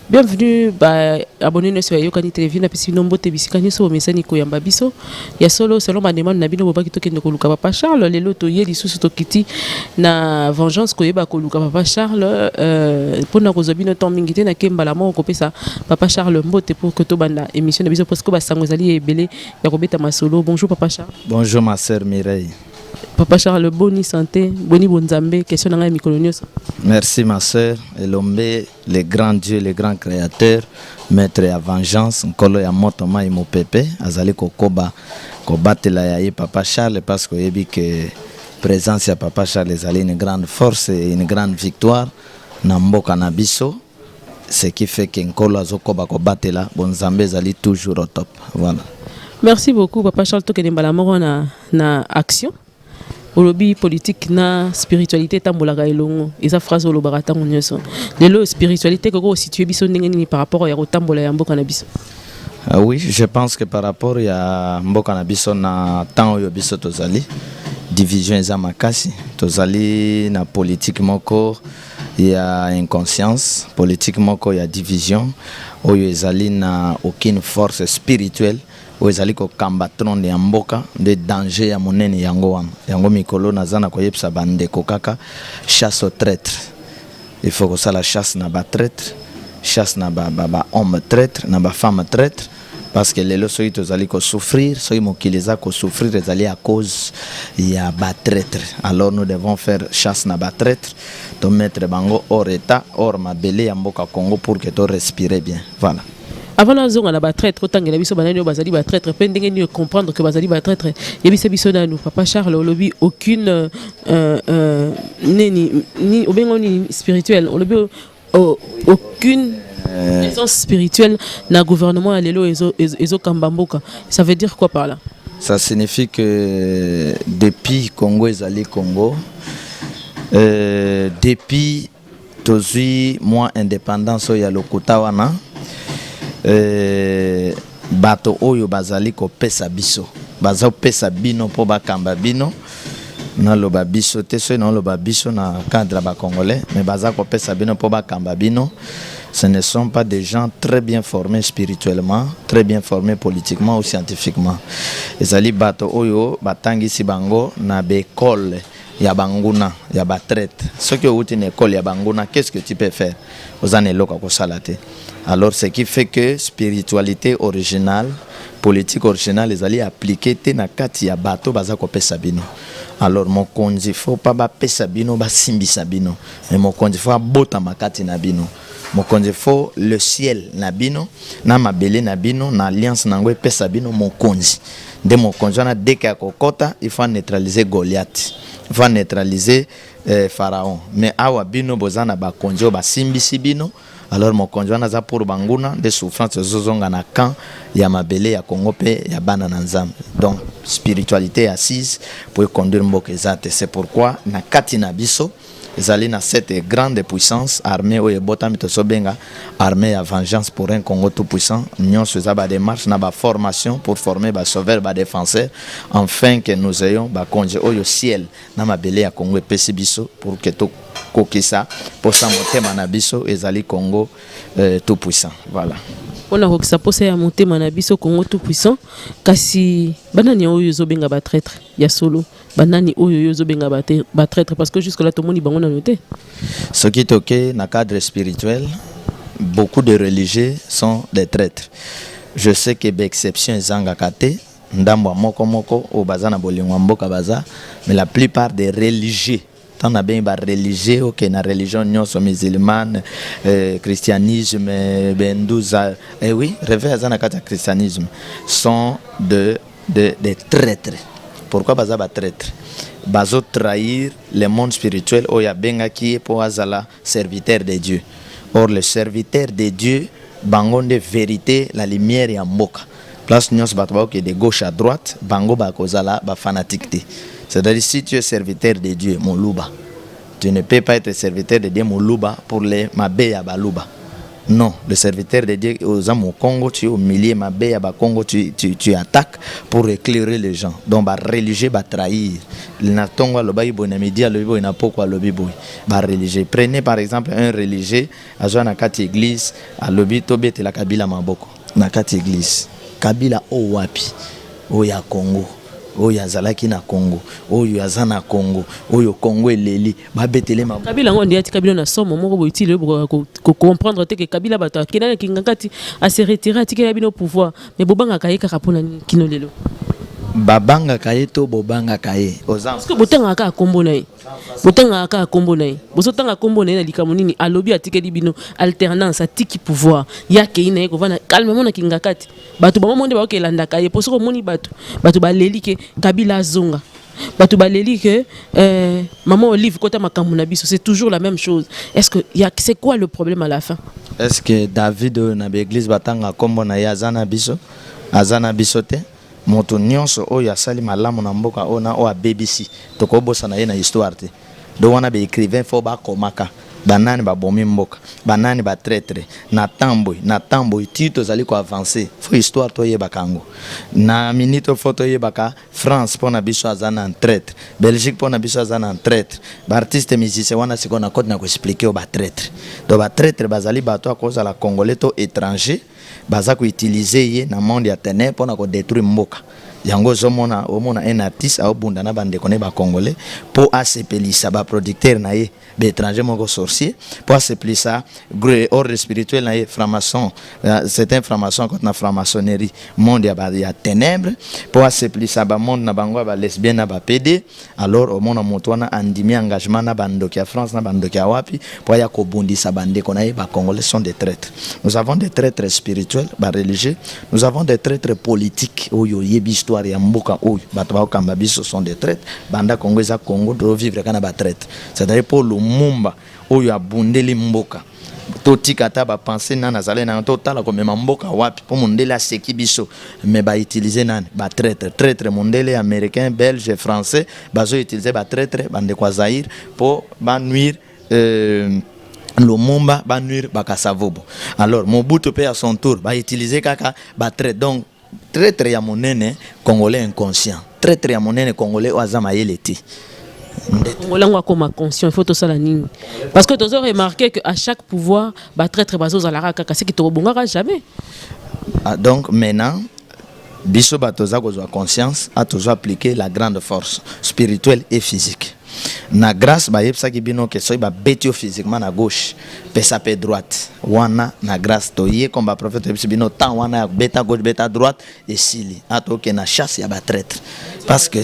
Bienvenue ba abonné nyonso ya Yokani Television, napesi bino mbote bisika nyonso bomesani koyamba biso. Ya solo, selon ba demande na bino, bobaki tokende koluka papa Charles. Lelo toye lisusu, tokiti na vengeance koyeba koluka papa Charles mpona kozwa bino temps mingi te. Nake mbala moko kopesa papa Charles mbote pour que tobanda émission na biso, parce que basango ezali ebele ya kobeta masolo. Bonjour papa Charles. Bonjour ma sœur Mireille. Papa Charles, boni santé, boni bonzambe? Question na ngai ya mikolo nyonso. Merci ma sœur. Elombe, le grand Dieu, le grand créateur, maître ya vengeance, nkolo ya moto, mai, mopepe, azali kokoba kobatela ya ye papa Charles, parce que oyebi que présence ya papa Charles ezali une grande force et une grande victoire na mboka na biso, ce qui fait que nkolo azokoba kobatela bonzambe, ezali toujours au top. Voilà. Merci beaucoup papa Charles. Tokende mbala moko na action. Olobi politique na spiritualité etambolaka elongo, eza phrase olobaka ntango nyonso. Lelo spiritualité koko ositue biso ndenge nini par rapport ya kotambola ya mboka na biso? Oui, je pense que par rapport ya mboka na biso na temps oyo biso tozali, division eza makasi. Tozali na politique moko ya inconscience, politique moko ya division oyo ezali na aucune force spirituelle oyo ezali kokamba trône ya mboka. Nde danger ya monene yango wana. Yango mikolo naza na koyebisa bandeko kaka chasse au traître. Il faut kosala chasse na batraître, chasse na bahomme ba, ba traître, na bafemme traître, parce que lelo soki tozali kosouffrir, soki mokili eza kosouffrir, ezali à cause ya batraître. Alors nous devons faire chasse na batraître, tomettre bango hors état, hors mabele ya mboka Congo, pour que to respirer bien. Voilà. Avant nazonga na batraître, otangela biso banani oyo bazali batraître mpe ndenge nini comprendre que bazali batraître, yebisa biso nanu papa Charles. Olobi aucune nini ni obengo nini spirituel, olobi aucune présence spirituelle na gouvernement ya lelo ezokamba mboka. Ça veut dire quoi par là? Ça signifie que depuis Congo ezali Congo, depuis tozwi mwa indépendance oyo ya lokuta wana, bato oyo bazali kopesa biso, bazopesa bino mpo bakamba bino, naloba biso te, soki naloba biso na cadre ya bacongolais, mais baza kopesa bino mpo bakamba bino, ce ne sont pas des gens très bien formés spirituellement, très bien formés politiquement ou scientifiquement. Ezali bato oyo batangisi bango na baekole ya banguna, ya batraître. Soki outi na ekole ya banguna, qu'est-ce que tu peux faire? Oza na eloko ya kosala te. Alors ce qui fait que spiritualité originale, politique originale ezali appliqué te na kati ya bato baza kopesa bino. Alors mokonzi, faut pas bapesa bino, basimbisa bino, mais mokonzi faut abotama kati na bino. Mokonzi, faut le ciel na bino na mabele na bino na alliance na yango epesa bino mokonzi. Nde mokonzi wana, deke ya kokɔta, il faut neutraliser Goliath, il faut neutraliser Pharaon. Mais awa bino boza na bakonzi oyo basimbisi bino. Alors mokonzi wana aza pour banguna, nde souffrance ezozonga na camp ya mabele ya Congo mpe ya bana na Nzambe. Donc spiritualité assise po econduire mboka eza te. C'est pourquoi na kati na biso ezali na cette grande puissance armée oyo ebotami, tozobenga armée ya vengeance pour un Congo tout puissant. Nyonso eza badémarche na baformation pour former basauveur, badéfenseur, enfin que nous ayons bakonzi oyo ciel na mabele ya Congo epesi biso pour que tokokisa mposa motema na biso, ezali Congo tout puissant. Voilà. Mpona kokisa mposa ya motema na biso, Congo tout puissant. Kasi banani oyo ezobenga batraître ya solo? Banani oyo oyo ozobenga batraître? Parce que jusque là tomoni bango nano te. Soki toke na cadre spirituel, beaucoup de religieux sont des traîtres. Je sais que baexception ezangaka te, ndambo ya moko moko oyo baza na bolingo ya mboka baza, mais la plupart des religieux, ntango nabengi bareligieux, oke na religion nyonso, musulmane, christianisme, benduza, oui, réveil aza na kati ya christianisme, sont de traîtres. Pourquoi baza batraître? Bazotrahir le monde spirituel oyo abengaki ye mpo azala serviteur de Dieu. Or le serviteur de Dieu, bango nde vérité, la lumière ya mboka. Place nyonso bato bakokende de gauche à droite, bango bakozala bafanatique te. C'est-à-dire, si tu es serviteur de Dieu moluba, tu ne peux pas être serviteur de Dieu moluba pour les mabe ya baluba. Non, le serviteur de Dieu oza mokongo, tu es au milieu mabe ya bakongo, tu attaques pour éclairer les gens. Donc bareligieux batrahir na ntongo, alobaki boye na midi, alobi boye na poko, alobi boye. Bareligieux, prenez par exemple un religieux azwa na kati église, alobi tobetela Kabila maboko na kati église. Kabila oyo wapi? Oyo ya Congo, oyo azalaki na Congo, oyo aza na Congo, oyo Congo eleli, babetele maboko. Kabila yango nde atika bino na somo moko boye ti lelo. Kocomprendre te ke Kabila, bato akenda na kinga kati, ase retire, atikela bino pouvoir, mais bobangaka ye kaka mpona nini kino lelo? Babangaka ye to bobangaka ye? Oza Parce que botangaka kaka kombo na ye, botangaka kaka kombo na ye. Bozotanga kombo na ye na likambo nini? Alobi atikeli bino alternance, atiki pouvoir, ye akei na ye kovanda calmement na kinga kati. Bato bango mo nde baokelandaka ye, po soki omoni bato baleli ke Kabila azonga, bato baleli ke mama Olive kota makambo na biso, c'est toujours la même chose. Est-ce que y a, c'est quoi le problème à la fin? Est ce que David oyo na baeglise batanga nkombo na ye aza na biso? Aza na biso te. Moto nyonso oyo asali malamu na mboka oyo na oyo abebisi, tokobosana ye na histoire te. Donc wana baécrivain fo bakomaka banani babomi mboka, banani batraître na tambwe na tambwe. Ti tozali koavance, fo histoire toyebaka yango na minute. Fo toyebaka France mpo na biso aza na traître, Belgique mpo na biso aza na traître, baartiste musicien wana. Sikoyo na kote na koexpliquer oyo batraître. Donc batraître bazali bato akozala congolais to étranger, baza koutiliser ye na monde ya ténèbre mpona kodétruire mboka. Yango ozomona, omona un artiste aobunda na bandeko na ye bacongolais mpo asepelisa baproducteur na ye baétranger moko sorcier, mpo asepelisa ordre spirituel na ye franc-maçon. C'est un franc-maçon, akota na franc-maçonnerie, monde ya ténèbre, mpo asepelisa bamonde na bango ya balesbienne na bapd. Alors omona moto wana andimi engagement na bandoki ya France, na bandoki ya wapi, mpo aya kobundisa bandeko na ye bacongolais. Sont des traîtres. Nous avons des traîtres spirituels, bareligieux. Nous avons des traîtres politiques. Oyo oyebi histoire ya mboka oyo, bato bakokamba biso sont des traîtres. Banda Congo eza Congo, tovivre kaka na batraître. C'est-à-dire mpo Lumumba oyo abundeli mboka, totika ata bapense nani azali nanga, totala komema mboka wapi, mpo mondele aseki biso, mais bautiliser nani? Batraître. Traître mondele, américain, belge, français, bazoutiliser batraître, bandeko ya Zaire, mpo banuire Lumumba, banuire Bakasavubu. Alors Mobutu mpe à son tour bautiliser kaka batraître. Donc traître ya monene, congolais inconscient. Traître ya monene, congolais oyo aza mayele te. Congolais yango akoma conscient, il faut tosala nini? Parce que tozo remarquer que à chaque pouvoir, batraître bazozalaka kaka, seki tokobongaka jamais. Ah, donc maintenant biso bato toza kozwa conscience, a tozo appliquer la grande force spirituelle et physique. Na grâce bayebisaki bino ke soki babeti yo physiquement na gauche, pesa mpe droite. Wana na grâce toye comme baprophète, toyebisi bino temps wana ya beta gauche, beta droite esili. A tokende na chasse ya batraître, parce que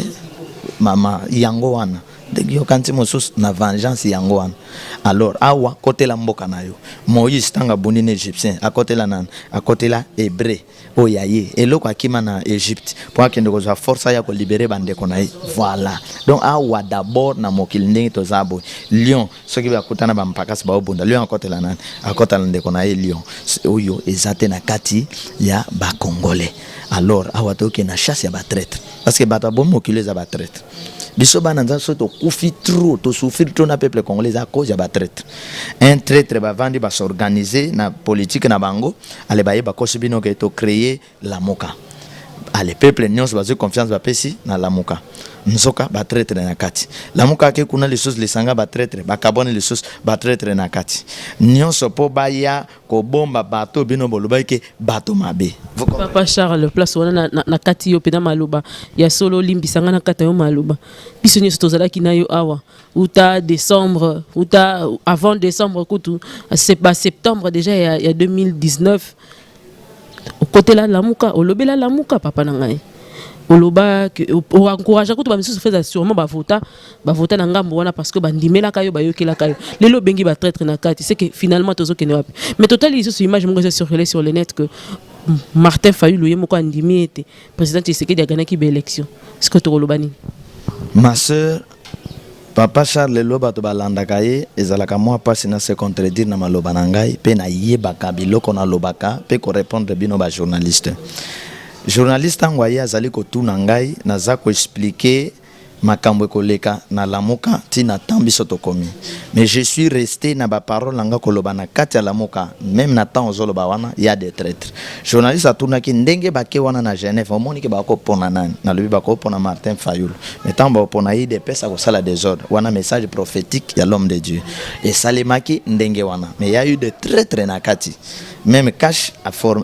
mama yango wana ndenge yokanisi mosusu na vengeance yango wana. Alors awa kotela mboka na yo. Moïse ntango abundi na égyptien, akotela nani? Akotela hébreu oyo ya ye eloko akima na Égypte mpo akende kozwa force aya kolibérer bandeko na ye. Voilà. Donc awa d'abord na mokili ndenge toza boye, lion soki bakutana, bampakasi baobunda, lion akotela nani? Akotela ndeko na ye lion. Oyo eza te na kati ya bacongolais. Alors awa tokende na chasse ya batraître, parce que bato abomi mokili eza batraître. Biso bana Nzambe, soki tokufi trop, tosouffrir trop na peuple congolais, eza cause ya batraître. Un traître bavandi, bas'organiser na politique na bango. Ale baye bakosi bino ke tocréer Lamuka. Ale peuple nyonso bazwi confiance, bapesi na Lamuka, nzoka batraître na kati. Lamuka ake kuna lisusu, lisanga batraître bakabwani, lisusu batraître na kati nyonso mpo baya kobomba bato. Bino bolobaki ke bato mabe. Papa Charles, place wana na kati yo mpena maloba ya solo, olimbisanga na kati ya yo maloba. Biso nyonso tozalaki na yo awa uta décembre, uta avant décembre kutu, ba septembre déjà ya 2019. Okotela Lamuka, olobela Lamuka, papa na ngai. Oloba oencourage kutu bamisusu feza, sûrement bavota na ngambo wana parce que bandimelaka yo, bayokelaka yo. Lelo obengi batraître na kati, c'est que finalement tozokende wapi? Mais totali lisusu image moko eza circulé sur le net que Martin Fayulu ye moko andimi ete président Tshisekedi agagnaki baélection. Ce que tokoloba nini? Ma sœur, papa Charles, lelo bato balandaka ye, ezalaka mwa mpasi na se contredire na maloba na ngai, mpe nayebaka biloko nalobaka mpe korépondre bino bajournaliste. Journaliste ntango aye azali kotuna ngai, naza koexpliquer. Makambo ekoleka na Lamuka ti na temps biso tokomi. Mais je suis reste na ba paroles na nga koloba na kati ya Lamuka meme na temps ozoloba wana ya des traitres. Journaliste atunaki ndenge bake wana na Genève omoni ke bakopona nani? Nalobi bakopona Martin Fayulu. Mais tango bakopona UDPS akosala desordre. Wana message prophétique ya l'homme de Dieu. Esalemaki ndenge wana. Mais il y a eu des traitres na kati. Meme Cash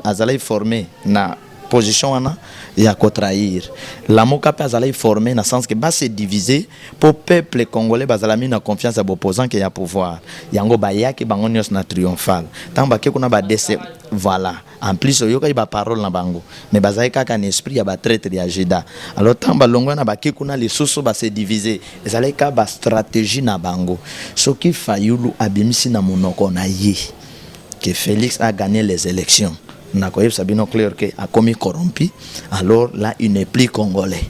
azalaki formé na position wana ya ko trahir. Lamuka pe azalaki formé na sens que ba se diviser po peuple congolais bazala mingi na confiance ya ba opposants que ya pouvoir. Yango bayaki bango nionso na triomphal. Tango bake kuna ba dece voilà. En plus oyokaki ba paroles na bango mais bazalaki kaka na esprit ya ba traitres ya Judas. Alors tango balongwe wana bake kuna lisusu ba se diviser. Ezalaki kaka ba strategies na bango. Soki Fayulu abimisi na monoko na ye que Felix a gagne les elections, nakoyebisa bino clair que akomi corrompu, alors là il n'est plus congolais.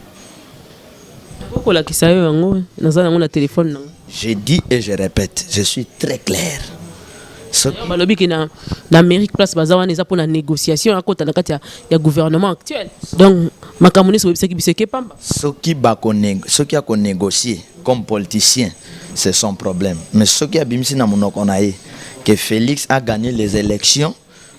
Nakoki kolakisa yo yango, naza nango na telephone na nga. Je dis et je repète, je suis très clair. Soki balobi ke na na Amérique place baza wana eza pona négociation akota na kati ya, ya gouvernement actuel. Donc makambo nyonso boyebisaki biso eke pamba. Soki bako soki ako négocier comme politicien, c'est son problème. Mais soki abimisi na monoko na ye que Felix a gagné les élections,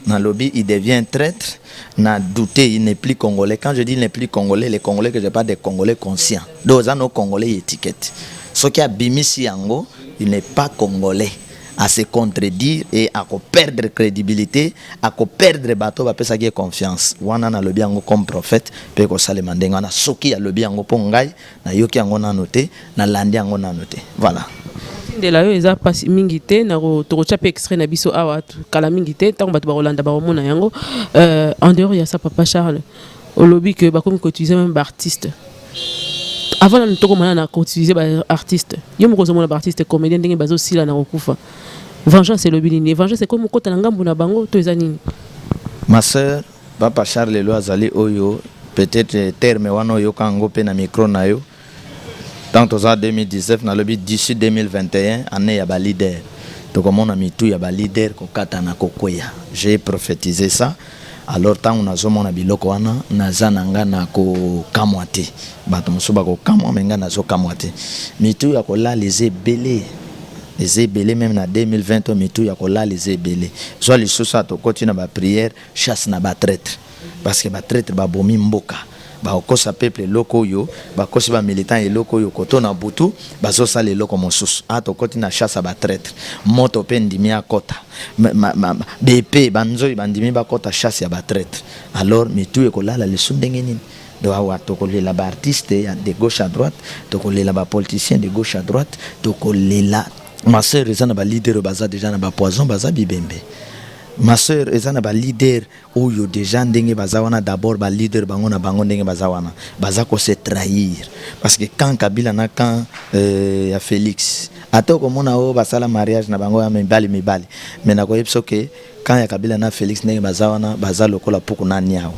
nalobi il devient traître, na douter, il n'est plus congolais. Quand je dis il n'est plus congolais, les congolais que je parle des congolais conscients. Donc oza no congolais étiquette. Soki abimisi yango, il n'est pas congolais. À se contredire et à perdre crédibilité, à perdre bato bapesaki ye confiance. Wana nalobi yango comme prophète pe kosalema ndenge wana. Soki alobi yango mpo ngai nayoki yango nano te, nalandi yango nano te. Voilà. Tindela yo eza pasi mingi te na tokotya mpe extrait na biso awa kala mingi te ntango bato bakolanda bakomona yango. En dehors ya ça, papa Charles, olobi ke bakomi koutiliser même baartiste. Avant nanu tokomana na koutiliser baartiste, yo moko ozomona baartiste comédien ndenge bazosila na kokufa. Vengeance elobi nini? Vengeance ekomi kokota na ngambu na bango to eza nini? Ma sœur, papa Charles lelo azali oyo peut-être terme wana oyoka yango mpe na micro na yo. Tant toza 2019, nalobi d'ici 2021, année ya ba leader, tokomona mitu ya ba leader kokata na kokweya. J'ai prophétisé ça. Alors ntango nazomona biloko wana, naza na nga na kokamwa te. Bato mosusu bakokamwa, me nga nazokamwa te. Mitu ya kolala eza ebele, eza ebele. Même na 2020 oyo mitu ya kolala eza ebele. Zwa lisusu tokoti na baprière chasse na batraître, parce que batraître babomi mboka. Bakokosa peuple eloko oyo, bakosi bamilitant eloko oyo, koto na butu bazosala eloko mosusu. A tokoti na chasse ya batraître. Moto mpe ndimi akɔta bp banzoi bandimi bakɔta chasse ya batraître. Alors mitu ekolala lisu ndenge nini? Donc awa tokolela baartiste ya de gauche à droite, tokolela bapoliticien de gauche à droite, tokolela. Ma sœur, eza na baleader oyo baza déjà na bapoison, baza bibembe. Ma sœur, eza na baleader oyo déjà ndenge baza wana. D'abord baleader bango na bango ndenge baza wana, baza kose trahir, parce que quand Kabila na camp ya Félix, ata okomona oyo basala mariage na bango ya mibali mibali, mais nakoyebi soki camp ya Kabila na Félix ndenge baza wana, baza lokola puku na niawu.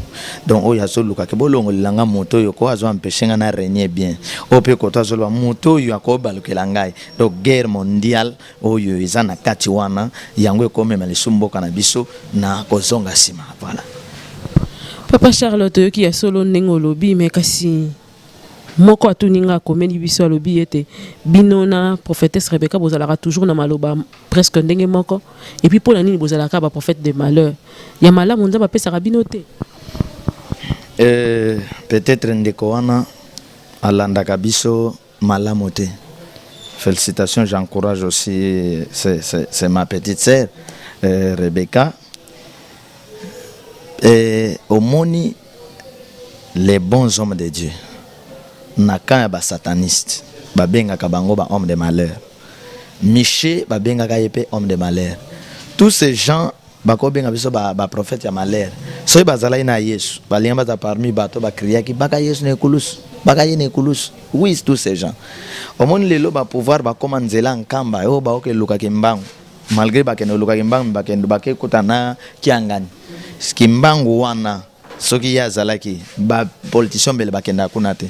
Donc oyo azolukaka bolongolela nga moto oyo ko azo empêche nga na régner bien, oyo mpe koto azoloba moto oyo akobalukela ngai. Donc guerre mondiale oyo eza na kati wana, yango ekomema lisusu mboka na biso na kozonga nsima. Voilà. Papa Charles, toyoki ya solo ndenge olobi, me kasi moko atuni nga, akomeli biso, alobi ete bino na prophétesse Rebecca bozalaka toujours na maloba presque ndenge moko. Et puis mpona nini bozalaka baprophète de malheur? Ya malamu Nzambe apesaka bino te? Peut-être ndeko wana alandaka biso malamu te. Félicitations, j'encourage aussi, c'est ma petite sœur Rebecca. Omoni, les bons hommes de Dieu na camp ya basataniste babengaka bango ba homme de malheur. Michel babengaka ye mpe homme de malheur. Tous ces gens bakobenga biso baprophète ya malheur, soki bazalaki na Yesu, balingi baza parmi bato bakriaki baka Yesu na ekulusu, baka ye na ekulusu. Oui, tous ces gens, omoni lelo bapouvoir bakóma nzela nkamba oyo baoke elukaki mbangu. Malgré bakende olukaki mbangu, bakende bakekuta na Kiangani kimbangu wana. Soki ye azalaki, bapoliticien mbele bakendaka kuna te,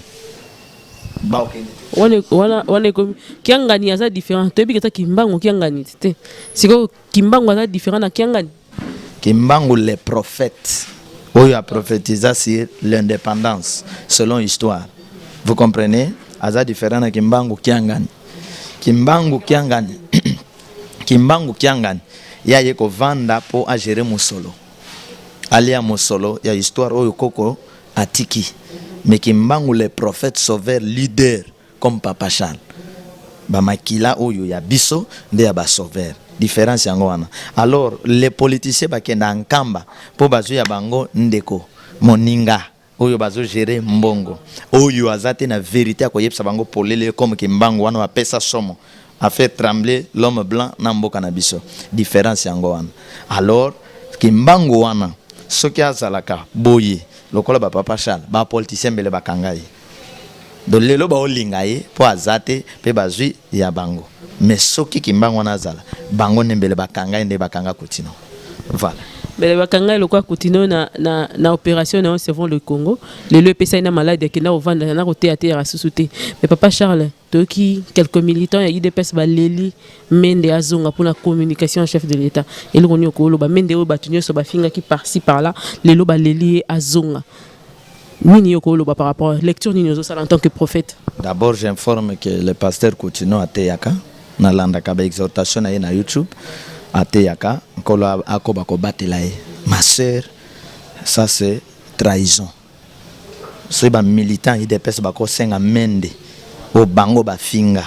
baokende te. Wana ekomi Kiangani aza différent. Toyebi keta Kimbangu, Kiangani te. Sikoyo Kimbangu aza différent na Kiangani? Kimbangu le prophète oyo a prophétisa sur l'indépendance selon histoire, vous comprenez? Aza différent na Kimbangu Kiangani. Kimbangu Kiangani, Kimbangu Kiangani ye aye kovanda mpo agere mosolo, alia mosolo ya histoire oyo koko atiki. Mais Kimbangu le prophète sauveur leader comme papa Charles, bamakila oyo ya biso nde ya basauveur, différence yango wana. Alors les politiciens bakenda Nkamba mpo bazwi ya bango ndeko moninga oyo bazogere mbongo, oyo aza te na vérité akoyebisa bango polele comme Kimbangu wana bapesa somo, a fait trembler l'homme blanc na mboka na biso. Différence yango wana. Alors Kimbangu wana, soki azalaka boye lokola bapapa Charles, bapoliticien mbele bakanga ye. Donc lelo baolinga ye mpo aza te mpe bazwi ya bango. Mais soki Kimbangu wana azala, bango nde mbele bakanga ye, nde bakanga Kutino. Voilà. Mbele bakanga ye lokola Kutino na opération na yo Sauvons le Congo. Lelo epesai na maladi, akenda kovanda na koteya teyaka susu te. Mais papa Charles, toyoki quelques militants ya UDPS baleli Mende azonga mpona communication ya chef de l'État. Eloko nini okoloba? Mende oyo bato nyonso bafingaki par-ci par-là, lelo baleli ye azonga. Nini yo okoloba par rapport lecture nini ozosala en tant que prophète? D'abord, j'informe que le pasteur Kutino ateyaka, nalandaka baexhortation na ye na YouTube, ateyaka. Nkolo akoba kobatela ye. Ma sœur, ça c'est trahison. Soki bamilitant UDPS bakosenga Mende oyo bango bafinga,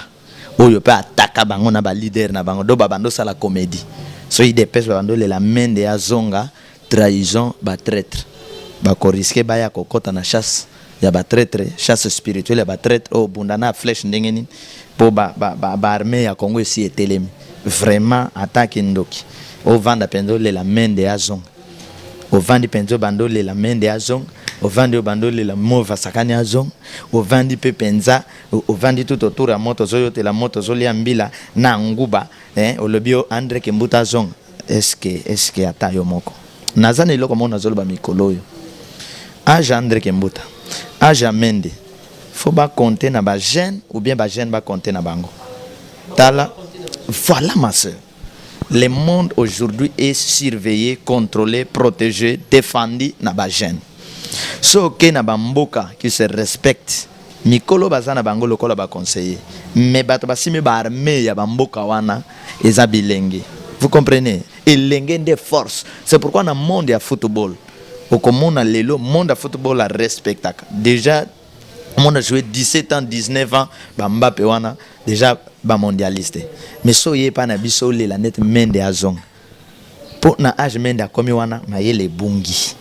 oyo mpe ataka bango na baleader na bango, do babanda osala comédie, so UDPS babanda olela Mende azonga, trahison. Batraître bakorisquer baya kokɔta na chasse ya batraître, chasse spirituelle ya batraître oyo bunda na flèche ndenge nini, mpo baarmée ba ya Congo esi etelemi. Vraiment, ataki ndoki, ovanda mpenza olela Mende azonga, ovandi mpenza obanda olela Mende azonga, ovandi obanda olela Mova Sakani azonga, ovandi mpe mpenza ovandi tout autour ya moto, ozoyotela moto, ozolia mbila na nguba, eh, olobi o Andre Kimbuta azonga. Est-ce que ata yo moko naza na eloko moko nazoloba mikolo oyo, age Andre Kimbuta, age ya Mende, faut bacompter na bajeune ou bien bajeune bacompter na bango. Tala, voilà ma sœur, le monde aujourd'hui est surveillé, contrôlé, protégé, défendu na bajeune. So oke na bamboka qui se respecte, mikolo baza na bango lokola baconseiller, mais bato basimi baarmée ya bamboka wana eza bilenge. Vous comprenez? Elenge nde force. C'est pourquoi na monde ya football, okomona lelo monde ya football arespectaka déjà monde a joué 17 ans, 19 ans, bambape wana déjà bamondialiste. Mais so oye epai na biso, olela neti Mende azonga, mpo na age Mende akomi wana, mayele ebungi,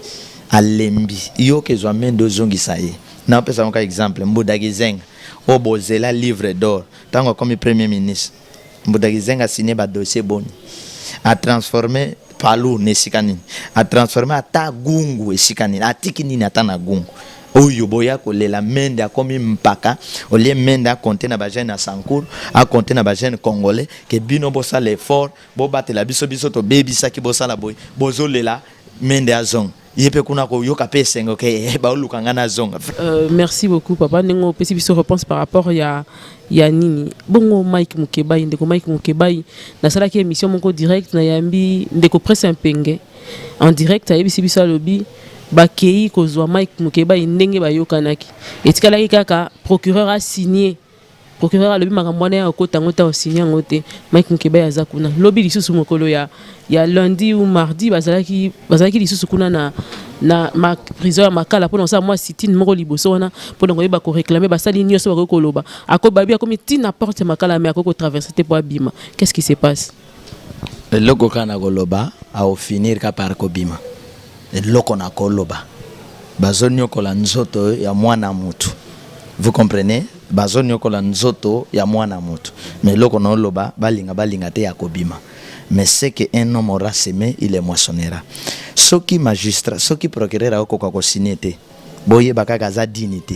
alembi. Yoka, ezwa Mende ozongisa ye. Naopesa moko exemple, Mbudaki Zenga oyo bozela livre d'or. Ntango akomi premier ministre, Mbudaki Zenga asigne badossier boni? Atransforme Palu na esika nini? Atransforme ata Gungu esika nini? Atiki nini ata na Gungu oyo boya kolela Mende akomi mpaka? Olie Mende akonte na bajeune ya Sankuru, akonte na bajeune congolais ke bino bosala effort, bobatela biso, biso tobebisaki, bosala boye. Bozolela Mende azonga, ye mpe kuna koyoka mpe esengo ke baoluka nga nazonga. Merci beaucoup papa, ndenge opesi biso réponse par rapport ya nini. Bongo Mike Mukebai, ndeko Mike Mukebai, nasalaki émission moko direct, nayambi ndeko Presse Mpenge en direct, ayebisi biso, alobi bakei kozwa Mike Mukebai ndenge bayokanaki, etikalaki kaka procureur asigné. Procureur alobi makambo wana ya kokota yango te, osigne yango te. Mike Mukebai aza kuna. Lobi lisusu, mokolo ya lundi ou mardi, bazalaki lisusu kuna na prison ya Makala mpona kosala mwa sit-in moko liboso wana mpona koyeba koréclamer. Basali nyonso bakoki koloba, babi akomi ntina porte ya Makala, mais akoki kotraverser te mpo abima. Qu'est-ce qui se passe? Eloko kaka na koloba, aofinir ka par kobima. Eloko na koloba, bazoniokola nzoto ya mwana mutu, vous comprenez? Bazoniokola nzoto ya mwana mutu, mais eloko na oloba, balinga balinga te, ya kobima. Mais ce que un homme aura semé, il le moissonnera. Soki magistrat, soki procureur akokoka kosigne te, boyeba kaka aza digne te.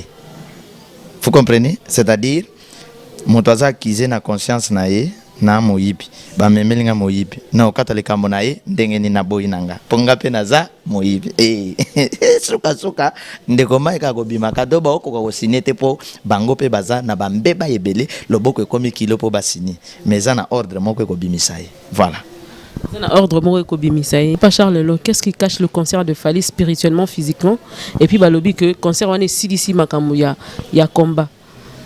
Vous comprenez? C'est-à-dire moto aza accusé na conscience na ye na moyibi, bamemeli nga moyibi na okata likambo na ye ndenge nini? Naboyi na nga mpo nga mpe naza moyibi. Eh, sukasuka ndeko mai kaka kobimaka do baokoka kosigne te, mpo bango mpe baza na bambeba ebele, loboko ekomi kilo mpo basigne. Mais eza na ordre moko ekobimisa ye. Voilà. Eza na ordre moko ekobimisa ye. Pa Charles, lelo qu'est-ce qui cache le concert de Fally spirituellement, physiquement? Et puis balobi que concert wana esilisi makambo ya combat.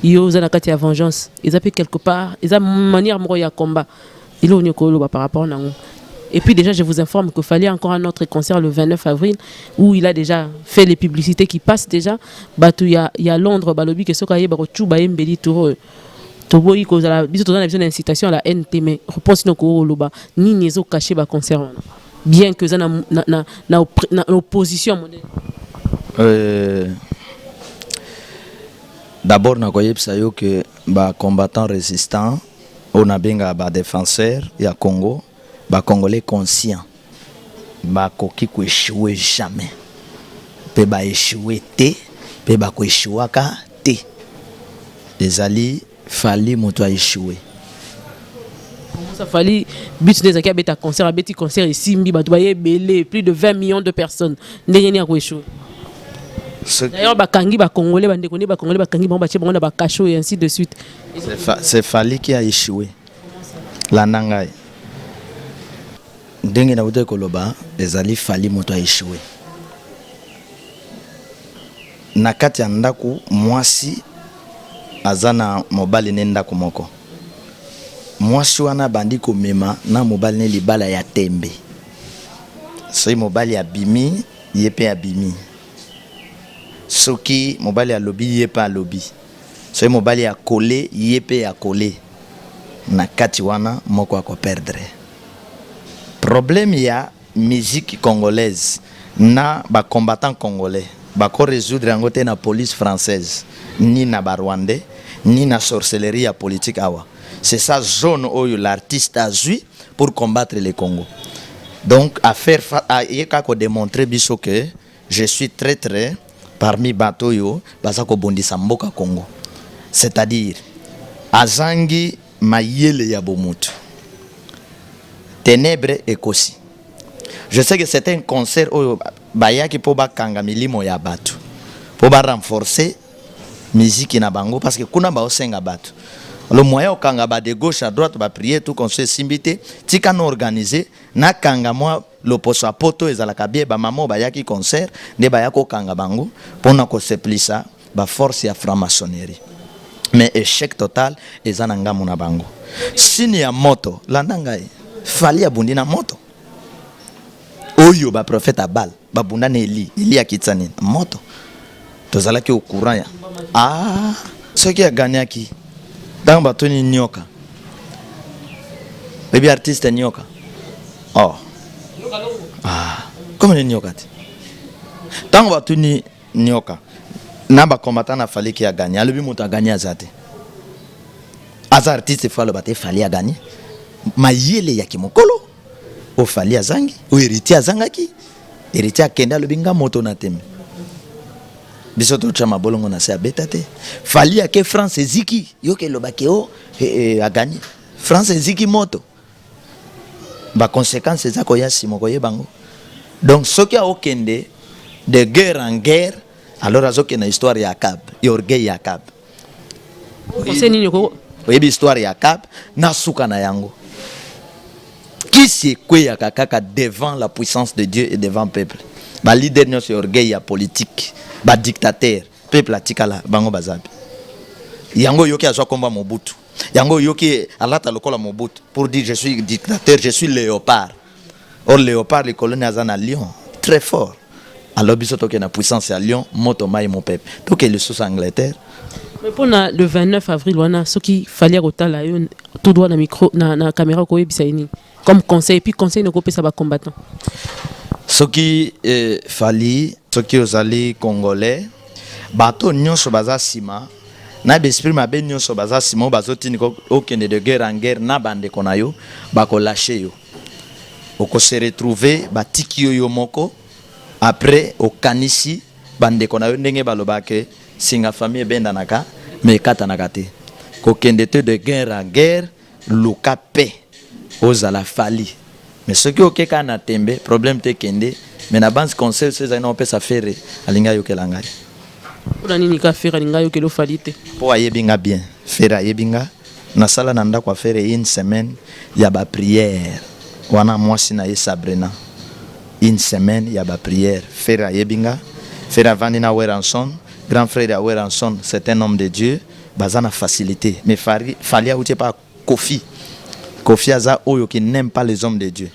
Yo oza na kati ya vengeance, eza mpe quelque part eza manière moko ya combat. Eloko nini okoloba par rapport nango? Et puis déjà, je vous informe qu'il fallait encore un autre concert le 29 avril, où il a déjà fait les publicités qui passent déjà. Bato ya Londres balobi ke soki ayeba kotuba ye mbeli turo toboyi kozala biso toza na biso na incitation à la haine te. Mais réponse nini okoloba? Nini ezocacher baconcert wana, bien que eza na opposition ya monene? D'abord nakoyebisa yo ke bacombattant résistant oyo nabengaka badéfenseur ya Congo, bacongolais conscient, bakoki koéchouer jamais, mpe baéchouer te, mpe bakoéchouaka te. Ezali Fally moto aéchoué. Ça, Fally, but nde ezalaki abeta concert, abeti concert, esimbi, bato baye ebele, plus de 20 millions de personnes. Ndenge nini akoéchouer? D'ailleurs, bakangi bacongolais, bandeko nde bacongolais bakangi bango, batie bango na bacachot et ainsi de suite. C'est Fally qui a échoué. Landa ngai ndenge nauti koloba, ezali Fally moto aéchoué. Na kati ya ndako, mwasi aza na mobali ne ndako moko. Mwasi wana abandi komema na mobali ne libala ya tembe. Soki mobali abimi, ye mpe abimi. Soki mobali alobi, ye mpe alobi. Soki mobali akole, ye mpe akole. Na kati wana, moko akoperdre. Problème ya musique congolaise na bacombattant congolais, bakorésoudre yango te na police française, ni na barwandais, ni na sorcellerie ya politique awa. C'est ça zone oyo l'artiste azwi pour combattre le Congo. Donc affaire ye kaka kodémontrer biso que je suis très très parmi bato oyo baza kobundisa mboka Congo, c'est-à-dire azangi mayele ya bomutu, ténèbre ekosi. Je sais que c'est un concert oyo bayaki mpo bakanga milimo ya bato, mpo barenforcer miziki na bango, parce que kuna baosenga bato le moyen okanga ba de gauche à droite, baprier tout conseil esimbi te. Tika na organiser, nakanga mwa loposo ya poto ezalaka bien. Bamama oyo bayaki concert nde baya kokanga bango mpona koseplisa baforce ya franc-maçonnerie, mais échec total eza na ngambo na bango. Sini ya moto, landa ngai, Fally abundi na moto oyo baprofete abal babunda na Eli. Eli akitisa nini? Moto. Tozalaki au courant ya soki aganiaki ntango batoni nyoka. Oyebi artiste nyoka? Oh. Comme ni nyoka te. Ntango batuni nyoka na bacombattant na Fally ki aganye, alobi moto aganye aza te, aza artiste, faut aloba te Fally aganye. Mayele ya kimokolo oyo Fally azangi, oyo Héritier azangaki. Héritier akende, alobi nga moto na tembe, biso totya mabolongo na se, abeta te. Fally ake France, eziki, yoka elobaki o aganye. France eziki moto, baconséquence eza koya nsima koyeba yango. Donc soki aokende de guerre en guerre, alors azokende na histoire ya Akab, ya orgueil ya Akab. Conseil nini oko Oyebi histoire ya Akab na suka na yango, kisi ekweyaka kaka devant la puissance de Dieu et devant peuple. Baleader nyonso ya orgueil ya politique, badictateur, peuple atikala bango bazabi. Yango oyoki azwa kombo ya Mobutu, yango oyoki alata lokola Mobutu, pour dire: je suis dictateur, je suis léopard. Or léopard likolo ni aza na lion très fort. Alors biso tokende na puissance ya lion, moto, mai, mopepe. Tokende lisusu Angleterre. Mais mpona le 29 avril wana, soki Fally akotala yo tout droit na micro, na caméra, okoyebisa ye nini comme conseil? Et puis conseil nakopesa bacombattant? Soki Fally, soki ozali congolais, bato nyonso baza nsima na baesprit mabe nyonso baza nsima oyo bazotindika okende de guerre en guerre na bandeko na yo, bakolâcher yo, okose retrouver batiki yo yo moko. Après okanisi bandeko na yo ndenge balobaka singa famille ebendanaka me ekatanaka te. Kokende te de guerre en guerre, luka paix, ozala Fally. Mais soki oke kaka na tembe, problème te, kende. Mais na banse, conseil so ezali na opesa Ferre, alingi ayokela ngai. Mpona nini ka Ferre alingi ayokela o Fally te? Mpo ayebi nga bien. Ferre ayebi nga. Nasala na ndako ya Ferre une semaine ya baprière wana, mwasi na ye Sabrina, une semaine ya baprière. Ferre ayebi nga. Ferre avandi na Werrason, grand frère ya Werrason, c'est un homme de Dieu. Baza na facilité, mais Fally, Fally auti epa Koffi. Koffi aza oyo qui n'aime pas les hommes de Dieu.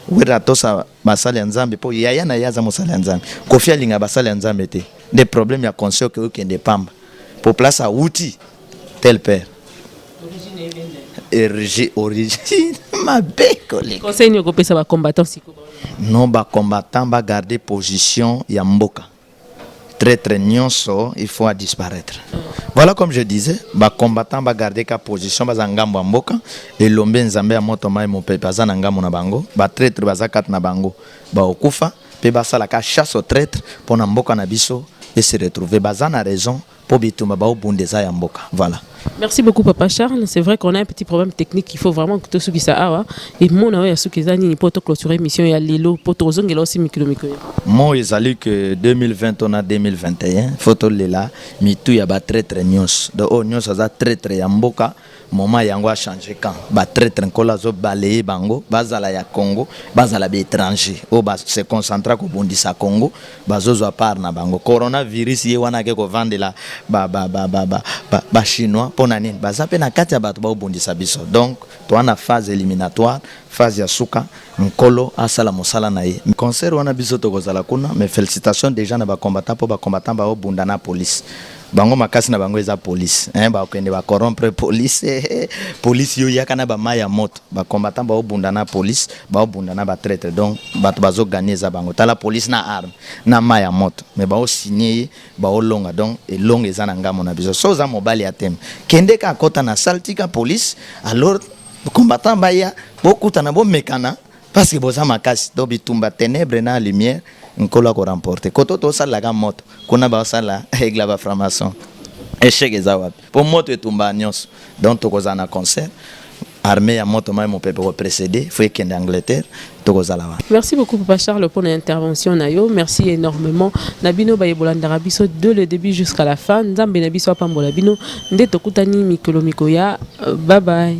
Wera atosa basali ya Nzambe mpo yaya na ye aza mosali ya Nzambe. Koffi alinga basali ya Nzambe te. Nde problème ya conseil oke okende pamba po place awuti tel père origine mabe koleka. Conseil nini okopesa bacombattant sikoyo? Non, bacombattant bagarde position ya mboka. Traître nyonso, il faut à disparaître. Voilà, comme je disais, bacombattant bagarde ka position, baza ngambo ya mboka. Elombe Nzambe ya moto, mai, mopepe aza na ngambo na bango. Batraître baza kati na bango, bakokufa. Mpe basalaka chasse au traître mpo na mboka na biso ese retrouver. Baza na raison mpo bitumba baobunda eza ya mboka. Voilà. Merci beaucoup, Papa Charles. C'est vrai qu'on a un petit problème technique. Il faut vraiment que tosukisa awa. Et mon ya suki eza nini po to clôturer mission ya lelo, po tozongela aussi mikilo mikolo? Mo ezali que 2020 to na 2021, faut tolela mitu ya batraître nyonso. Donc oyo nyonso aza traître ya mboka, moma yango achange camp. Batraître, Nkolo azobaleye bango, bazala ya Congo, bazala baétranger oyo base concentra kobundisa Congo, bazozwa part na bango. Coronavirus ye wana ake kovandela bachinois mpo na nini? Baza mpe na kati ya bato baobundisa biso. Donc toa na phase éliminatoire, phase ya suka. Nkolo asala mosala na ye. Concert wana, biso tokozala kuna. Mais félicitation déjà na bacombattant, mpo bacombattant baobunda na police. Bango makasi na bango eza police, hein, bakende bacorrompre police. Police yo yaka na bamai ya moto. Bacombattant baobunda na police, baobunda na batraître. Donc bato bazoganye eza bango. Tala police na arme na mai ya moto, mais baosigne ye, baolonga. Donc elonga eza na ngambo na biso. So oza mobali ya teme, kende ka akɔta na salle, tika police. Alors combattant baya, bokutana, bomekana, parce que boza makasi. Donc bitumba ténèbre na lumière, Nkolo akoremporte. Koto tosalaka moto, kuna baosala aigle, bafranc-maçon. Échec eza wapi? Mpo moto etumba nyonso. Donc tokozala na concert, armée ya moto, mai, mopepe koprécédé, fo ekende Angleterre, tokozala wana. Merci beaucoup, Papa Charles, pour l'intervention na yo. Merci énormément na bino bayebolandaka biso de le début jusqu'à la fin. Nzambe na biso apambola bino. Nde tokutani mikolo mikoya. Bye bye.